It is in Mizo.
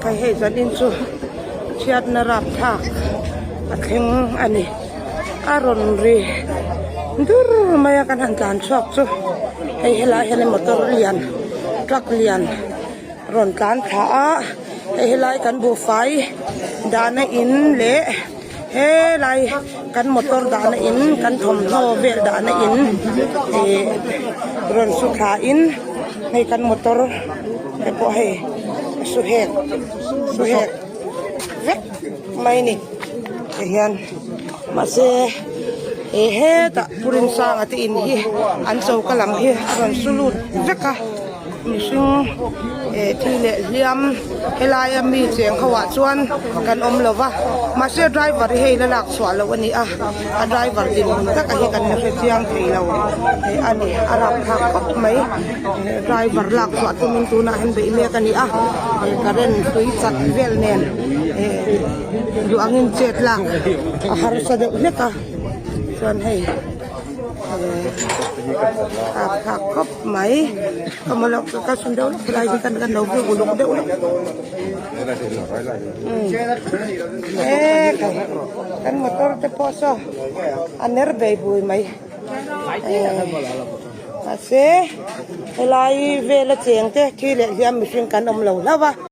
Ekhai hei zanin chu chhiatna rapthlak a thleng a ni. A rawn ri dur mai a kan han tlan chhuak chu hei helai hian motor lian truck lian rawn tlan thla a hei helai kan buhfai dahna in leh helai kan motor dahna in kan thawmhnaw vel dahna in ih rawn su thla in hei kan motor te pawh hei a su hek su hek vek mai a ni tihian mahse eh hetah Pu Rinsanga te in hi an choka lam hi a rawn su lut vek a. Mihring eh thi leh hliam helaia mi cheng ho ah chuan kan awm lo va mahse driver hi hei la lak chhuah loh a ni a a driver dinhmun taka hi kan la hre chiang thei lo eh a ni a rapthlak khawp mai eh driver lak chhuah tumin tunah hian beih mek a ni a eh current hlui chat vel nen eh duh angin chet lak a harsa deuh hlek a chuan hei eh rapthlak khawp. Mai ka maw loh ka sun deuh lawk helai hi kan kan lo view uluk deuh lawk e khai kan motor te pawh saw a ner bei bui mai mahse helai vela cheng te thi leh hliam mihring kan awm lo hlauh a.